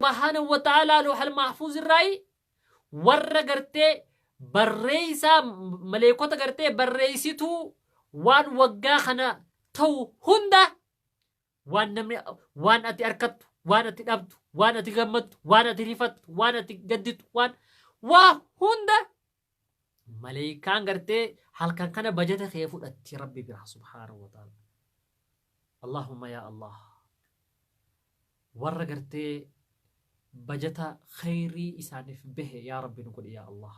Subhaanahu wa ta'aalaa loohal mahfuuz irraayi warra gartee barreeysaa maleekota gartee barreeysituu waan waggaa kana ta'u hunda, waan namni, waan ati arkattu, waan ati dhabdu, waan ati gammaddu, waan ati rifattu, waan ati gadditu, waan waa hunda maleekaan gartee halkan kana bajata kee fudhatti Rabbi biraa subhaanahu wa ta'ala. Allahumma yaa Allah, warra gartee bajata khayrii isaaniif bahe yaa Rabbi nu godhi. Yaa Allah,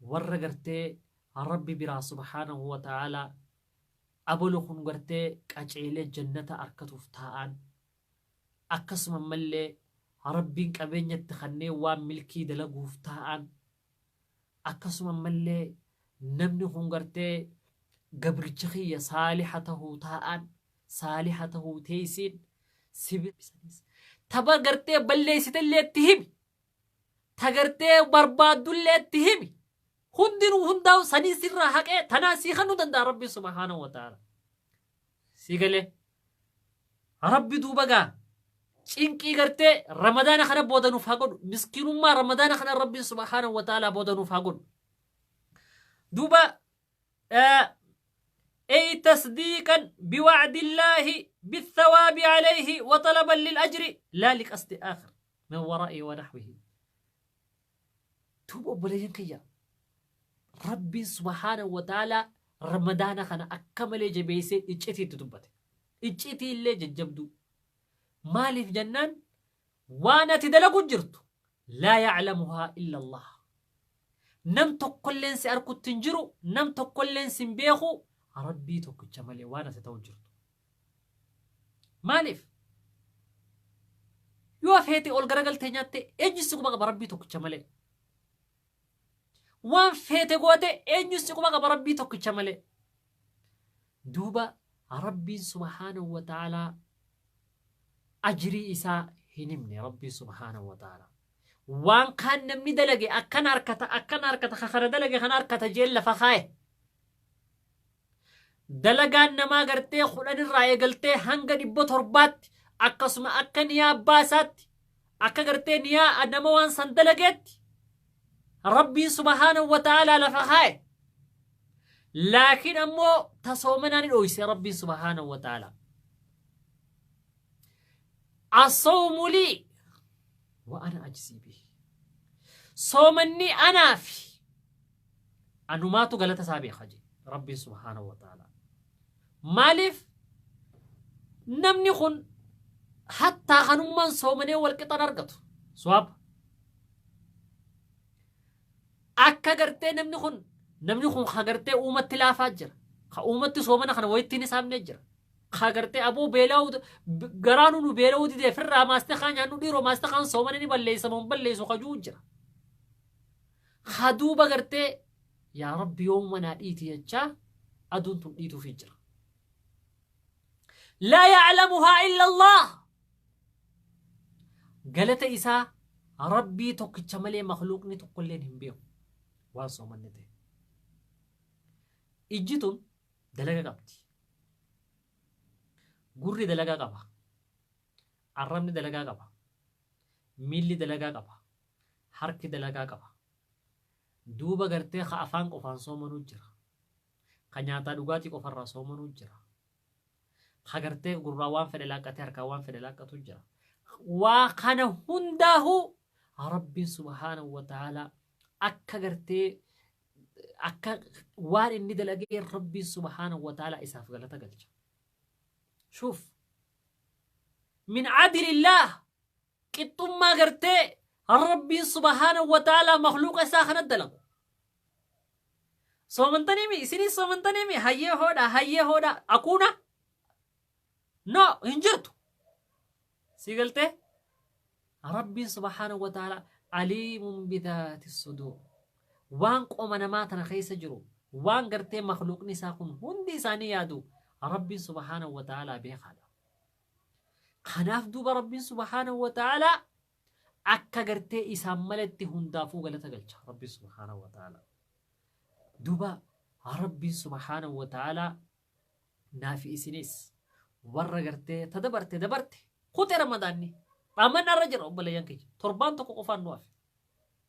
warra gartee Rabbi biraa subhaanahu wa ta'ala abalu kun gartee qaceelee jannata arkatuuf taa'an, akkasuma ammallee Rabbiin qabeenyatti kanneen waan milkii dalaguuf taa'an, akkasuma ammallee namni kun gartee gabricha kiyya saaliha tahuu taa'an, saaliha tahuu teeysiin taba gartee balleessitellee itti himi, ta gartee barbaaddullee itti himi, hundinuu hundaa'u sanii sirraa haqee tanaa sii kennuu danda'a Rabbi subhaanahu wa ta'ala. Sii galee Rabbi duuba gaa cinqii gartee Ramadaana kana booda nuuf haa godhu, miskiinummaa Ramadaana kana Rabbiin subhaanahu wa ta'ala booda nuuf haa godhu. Duuba أي تصديقا بوعد الله بالثواب عليه وطلبا للأجر لا لقصد آخر من ورائه ونحوه. Duuba obboleeyyan kiyya, Rabbiin subhaanahu wa ta'ala Ramadaana kana akka malee jabeessee iccitiitti dubbate. Iccitii illee jajjabduu. Maaliif jennaan, waan ati dalagu jirtu laa ya'lamuhaa illa Allah. Nam tokkolleen si arkutti hin jiru, nam tokkolleen si hin beeku, Rabbii tokkicha malee waan ati ta'u jirtu. Maaliif? Yoo feete ol garagaltee nyaatte, eenyu si quba qaba Rabbii tokkicha malee? Waan feete goote, eenyu si quba qaba Rabbii tokkicha malee? Duuba Rabbiin subhaanahu wa ta'aalaa ajrii isaa hin himne Rabbiin subhaanahu wa ta'aalaa. Waan kaan namni dalage akkana harkata, akkana harkata, kana dalage kana harkata jeen lafa kaaye. Dalagaan namaa gartee 10 irraa eegaltee hanga 700tti, akkasuma akka niyaa abbaa isaatti, akka gartee niyaa nama waan san dalageetti Rabbiin subhaanahu wa ta'aalaa lafa kaaye. Laakiin ammoo tasoomanaa ni dhoyse Rabbiin subhaanahu wa ta'aalaa. Asawmu lii wa ana ajzii bihi. Soomanni anaafi anumaatu galata isaa beeka jedhe Rabbiin subhaanahu wa ta'aalaa. Maaliif? Namni kun hattaa kanummaan soomanee wal qixan argatu. Suwaaba. Akka gartee namni kun ka gartee uumatti laafaa jira. Ka uumatti soomana kana wayitti hin hisaabnee jira. Ka gartee aboo beela'uu garaanu nu beela'uu didee firraa maastee kaan nyaannu, dhiiroo maastee kaan soomana ni balleessa moo hin balleessu kajuu jira. Ka duuba gartee yaa Rabbi yoomuma naa dhiiti jechaa aduun tun dhiituufi jira. Laa ya'lamuhaa illa Allah. Galata isaa Rabbii tokkicha malee makluuqni tokkolleen hin beeku waan soomanni ta'e. Ijji tun dalaga qabdi. Gurri dalagaa qaba. Arrabni dalagaa qaba. Miilli dalagaa qaba. Harki dalagaa qaba. Duuba gartee ka afaan qofaan soomanuu jira. Ka nyaataa dhugaatii qofarraa soomanuu jira. Ka gartee gurraa waan fedhe laaqqatee harkaan waan fedhe laaqqatu jira. Waa kana hundaahuu Rabbiin subhaanahu wa ta'aalaa akka gartee akka waan inni dalagee Rabbiin subhaanahu wa ta'aalaa isaaf galata galcha. Shuuf, min adilillaah, qixxummaa gartee Rabbiin subhaanahu wa ta'aalaa makluuqa isaa kana dalagu. Soomantaniimi, isinis soomantaniimi, hayyee hoodha, hayyee hoodha, akuuna no hin jirtu. Si galtee? Rabbiin subhaanahu wa ta'aalaa aliimun bidhaati suduur. Waan qoma namaa tana keessa jiru, waan gartee makluuqni isaa kun hundi isaanii yaadu Rabbiin subhaanahu wa ta'aalaa beekaadha. Kanaaf duuba Rabbiin subhaanahu wa ta'aalaa akka gartee isaan malatti hundaafuu galata galcha Rabbiin subhaanahu wa ta'aalaa. Duuba Rabbiin subhaanahu wa ta'aalaa naafi isinis warra gartee ta dabarte dabarte kute Ramadaanni. Dhaamannaa irra jira obboleeyyan kiyya. Torbaan tokko qofaan nu hafe.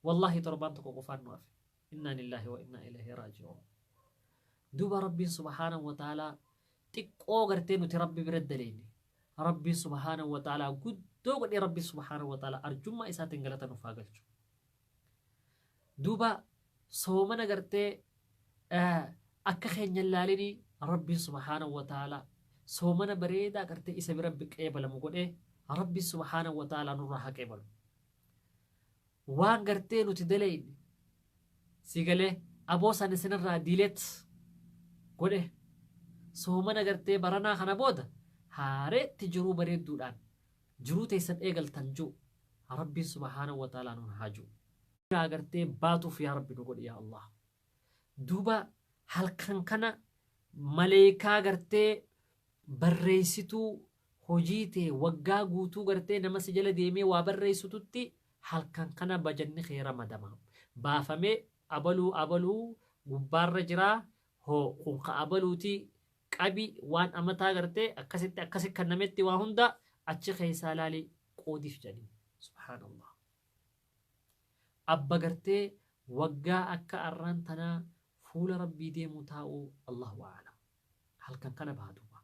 Wallaahi torbaan tokko qofaan nu hafe. Innaa lillaahi wa innaa ilayhi raaji'uun. Duuba Rabbiin subhaanahu wa ta'aalaa xiqqoo gartee nuti Rabbi bira daleyne. Rabbiin subhaanahu wa ta'aalaa guddoo godhee Rabbiin subhaanahu wa ta'aalaa arjummaa isaatiin galata nuuf haa galchu. Duuba soomana gartee akka keenya hin laalinii Rabbiin subhaanahu wa ta'aalaa soomana bareedaa gartee isa bira qeebalamu godhee Rabbiin subhaanahu wa ta'aalaa nurraa haa qeebalu. Waan gartee nuti daleyne si galee aboo san isinirraa diileet godhe soomana gartee baranaa kana booda haareetti jiruu bareedduudhaan jiruu teessan eegaltan ji'u Rabbiin subhaanahu wa ta'aalaa nun haa ji'u. Biraa gartee baatuuf yaa Rabbi nu godhi yaa Allah. Duuba halkan kana maleekaa gartee barreessituu hojii tee waggaa guutuu gartee nama si jala deemee waa barreessitutti halkan kana bajanni kee ramadama. Baafamee abaluu abaluu gubbaarra jiraa hoo kun ka abaluuti qabi waan amataa gartee akkasitti akkasi kennametti waa hunda achi keessaa laali qoodiif jedhanii. Subhaanallah. Abba gartee waggaa akka arraan tanaa fuula Rabbii deemuu taa'uu Allahu a'alam. Halkan kana baha duuba.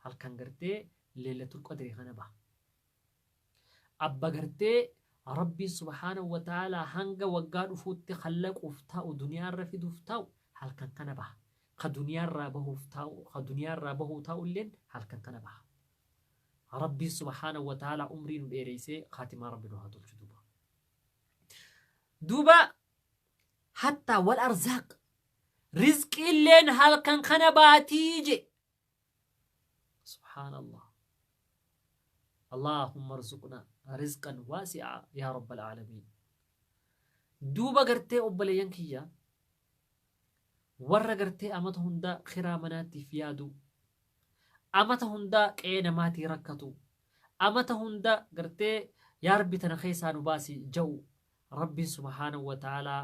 Halkan gartee leellatul qadrii kana baha. Abba gartee Rabbiin subhaanahu wa ta'aalaa hanga waggaa dhufuutti kallaquuf taa'u duniyaarra fiduuf taa'u halkan kana baha. Ka duniyaarraa bahuuf taa'u ka duniyaarraa bahuu taa'u illeen halkan kana baha. Rabbiin subhaanahu wa ta'aalaa umrii nu dheereysee kaatimaa Rabbi nu haa tolchu duuba. Duuba hattaa wal arzaaq rizqiilleen halkan kana baatii je. Subhaanallah. Allahumma arzuqna rizqan waasi'a yaa rabbal aalamiin. Duuba gartee obboleeyyan kiyya warra gartee amata hundaa kiraa manaatiif yaadu amata hundaa qe'ee namaatii rakkatu amata hunda gartee yaa rabbi tana keessaa nu baasi ja'u Rabbiin subhaanahu wa ta'aalaa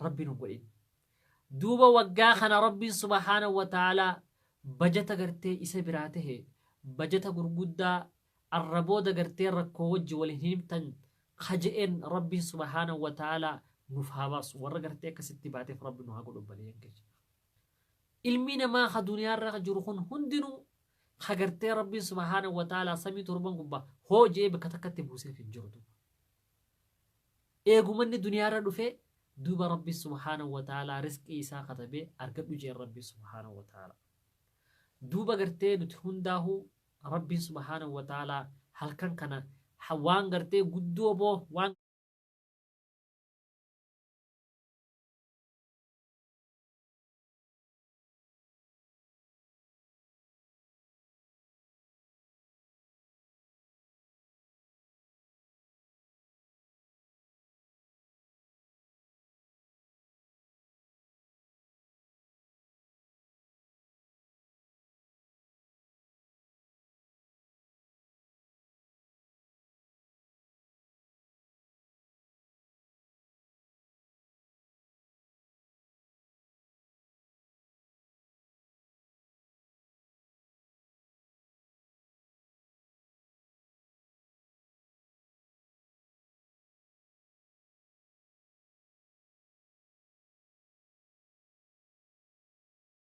rabbi nu godhin. Duuba waggaa kana Rabbiin subhaanahu wa ta'aalaa bajata gartee isa biraa tahe bajata gurguddaa arra booda gartee rakkoo wajji wal hin himtan ka je'een Rabbiin subhaanahu wa ta'aalaa nuuf haa baasu warra gartee akkasitti baateef Rabbi nu haa godhu obboleeyyan keenya. Ilmi namaa ka duniyaarra jiru kun hundinuu ka gartee Rabbiin subhaanahu wa ta'aalaa samii torban gubbaa hoo je'ee bakka takkatti buuseef hin jiru duuba. Eegumanni duniyaarra dhufee duuba Rabbi subhaanahu wa ta'aalaa rizqii isaa katabee argadhu jeen Rabbi subhaanahu wa ta'aalaa. Duuba gartee nuti hundaahuu Rabbiin subhaanahu wa ta'aalaa halkan kana waan gartee guddoo boo waan.